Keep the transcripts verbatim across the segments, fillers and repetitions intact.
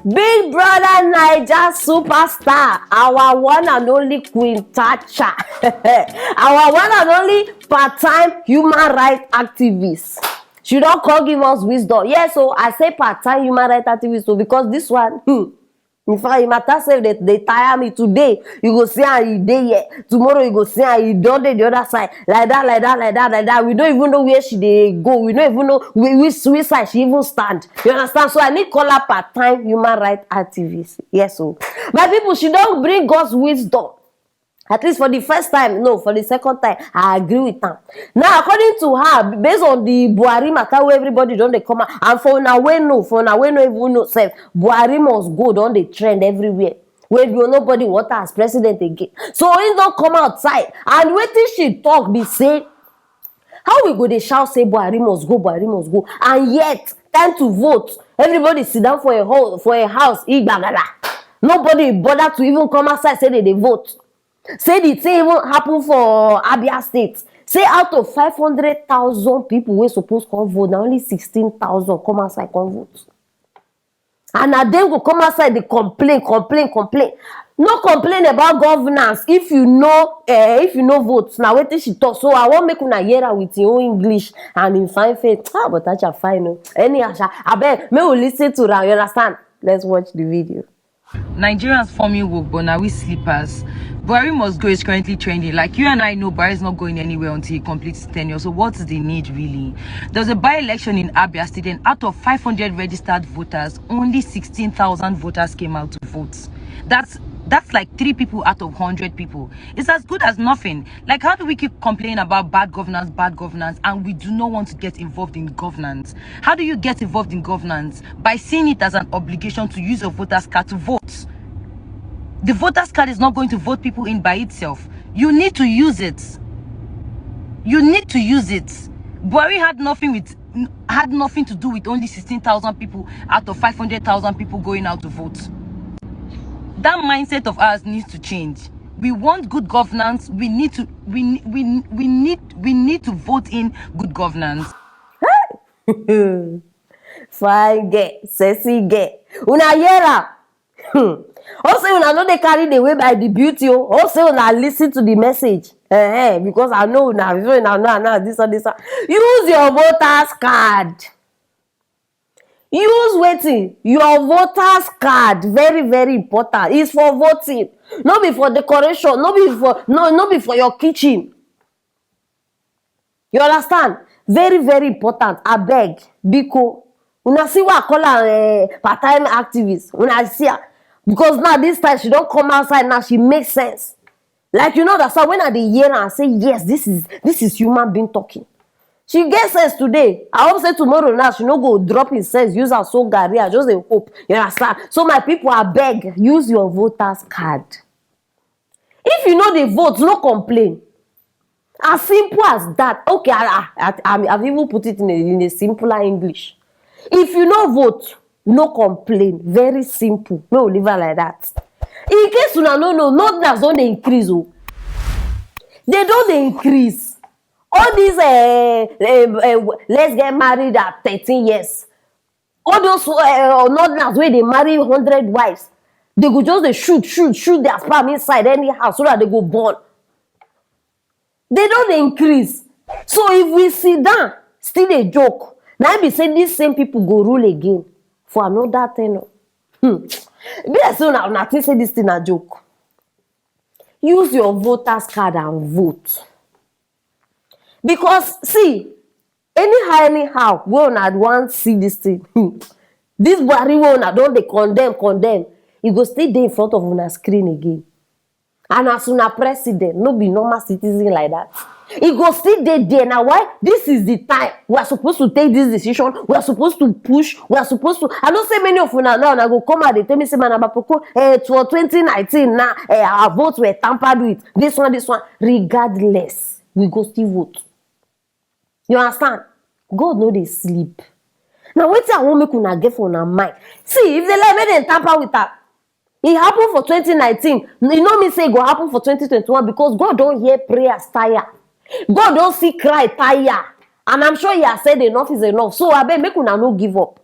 Big Brother Naija superstar, our one and only Queen Tacha, our one and only part-time human rights activist. She don come give us wisdom. Yes, so I say part-time human rights activist, so because this one, hmm, in fact, the matter sef dey dey tire me. Today you go see am, e dey here, tomorrow you go see am, e don dey the other side, like that, like that, like that, like that. We no even know where she dey go, we no even know whi- which which side she even stand. You understand? So I need call her part-time human rights activist. Yes, so my people, she don bring us wisdom. At least for the first time, no, for the second time, I agree with am. Now, according to her, based on the Buhari matter wey everybody don dey come out, and for una wey know, for una wey no even know sef, Buhari must go don dey trend everywhere. Wey do nobody want her as president again. So he don come outside, and wetin she talk be say, how we go dey shout say Buhari must go, Buhari must go, and yet time to vote, everybody sit down for a hall, for a house, igbagada. Nobody bother to even come outside say they dey vote. Say the thing even happen for Abia State. Say out of five hundred thousand people wey suppose come vote, na only sixteen thousand come outside come vote. And na dem go come outside dey complain, complain, complain. No complain about governance if you no, eh, if you no vote. Na wetin she talk. So I wan make una hear am with im own English and im fine face. Ah, but Acha fine o. Anyhow, sha, abeg, make we listen to am. You understand? Let's watch the video. Nigerians forming woke, but now we sleepers. Buhari must go is currently trending. Like, you and I know Buhari is not going anywhere until he completes his tenure. So what's the need, really? There was a by-election in Abia State, and out of five hundred registered voters, only sixteen thousand voters came out to vote. That's that's like three people out of hundred people. It's as good as nothing. Like, how do we keep complaining about bad governance, bad governance, and we do not want to get involved in governance? How do you get involved in governance? By seeing it as an obligation to use your voter's card to vote. The voter's card is not going to vote people in by itself. You need to use it. You need to use it. Buhari had nothing with had nothing to do with only sixteen thousand people out of five hundred thousand people going out to vote. That mindset of ours needs to change. We want good governance. We need to we we we need we need to vote in good governance. Fine girl, sexy girl, una hear am? Hmm. Hope say una no dey carried away by the beauty o. Hope say una listen to the message. Eh, because I know una, before una know, una this one, this one. Use your voter's card. Use wetin? Your voter's card. Very, very important. It's for voting. No be for decoration. No be for no, no be for your kitchen. You understand? Very, very important. Abeg, biko. Una see why I call am, eh, part-time activist. Una see am. Because now this time she don come outside now, she make sense. Like, you know that, so when I dey hear am, I say, "Yes, this is this is human being talking." She get sense today. I hope say tomorrow now she no go drop him sense, use am so garri. I just dey hope. You understand? So my people, abeg, use your voter's card. If you no dey vote, no complain. As simple as that. Okay, I, I, I, I've even put it in a, in a simpler English. If you no vote, no complain. Very simple. No, leave am like that. In case una no know, northerners don dey increase o. They don dey increase. All these, eh, eh, eh, let's get married at thirteen years. All those, eh, northerners wey dey marry hundred wives, they go just dey shoot, shoot, shoot their sperm inside anyhow so that they go born. They don dey increase. So if we sit down, still dey joke, na im be say these same people go rule again for another tenure. Hmm. Be like say una, una think say this thing na joke. Use your voter's card and vote. Because see, anyhow, anyhow, wey una wan see this thing, hmm, this Buhari wey una don dey condemn, condemn, e go still dey in front of una screen again. And as una president, no be normal citizen like that. E go still dey there. Na why this is the time we are supposed to take this decision. We are supposed to push. We are supposed to. I know say many of una now, una go come out dey tell me say, "Man, Abapoko, eh, for twenty nineteen now, eh, our votes were tampered with. This one, this one." Regardless, we go still vote. You understand? God no dey sleep. Na wetin I wan make una get for una mind. See, if they like make dem tamper with am, e happen for twenty nineteen, e no mean say e go happen for twenty twenty-one, because God don hear prayers tire. God don see cry tire. And I'm sure he has said enough is enough. So abeg, make una no give up.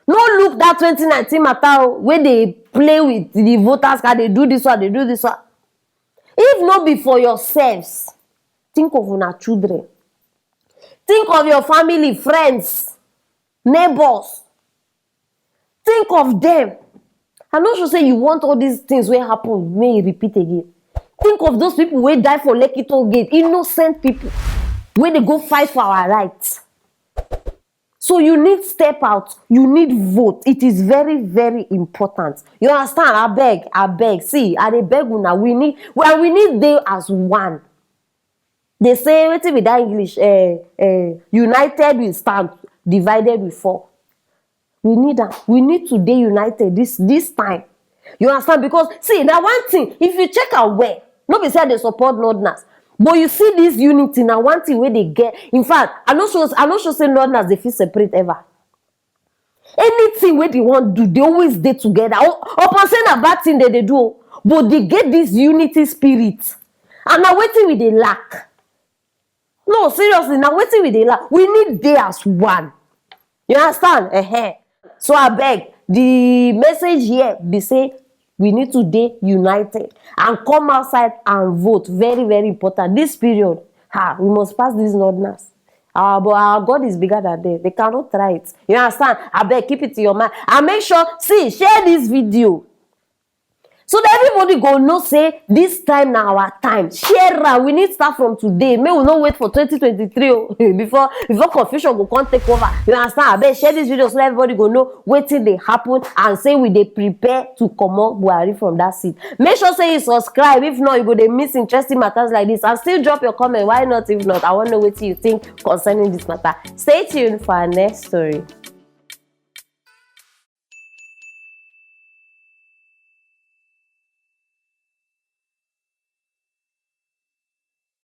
No look that twenty nineteen matter o, wey dey play with the voters card, dey do this one, dey do this one. If no be for yourselves, think of una children, think of your family, friends, neighbors, think of them. I no sure say you want all these things wey happen make e repeat again. Think of those people wey die for Lekki toll gate, innocent people wey dey go fight for our rights. So you need step out, you need vote. It is very, very important. You understand? Abeg, abeg. See, I dey beg una. We need, well, we need dey as one. They say, wetin be that English? Eh, eh, united we stand, divided we fall. We need am. We need to dey united this, this time. You understand? Because, see, na one thing, if you check am well, no be say I dey support Northerners, but you see this unity, na one thing wey dey get. In fact, I no sure, I no sure say Northerners dey fit separate ever. Anything wey they wan do, they always dey together. O-, upon say na bad thing they dey do o, but they get this unity spirit. And na wetin we dey lack. No, seriously, na wetin we dey lack. We need dey as one. You understand? Ehen. So abeg, the message here be say we need to dey united and come outside and vote. Very, very important. This period, ha, we must pass these Northerners. Our, but our God is bigger than them. They cannot try it. You understand? Abeg, keep it in your mind. And make sure, see, share this video. So that everybody go know say this time na our time. Share am. We need start from today. Make we no wait for twenty twenty-three o, before, before confusion go come take over. You understand? Abeg, share this video so that everybody go know wetin dey happen and say we dey prepare to comot Buhari from that seat. Make sure say you subscribe. If not, you go dey miss interesting matters like this. And still drop your comment. Why not? If not, I wan know wetin you think concerning this matter. Stay tuned for our next story.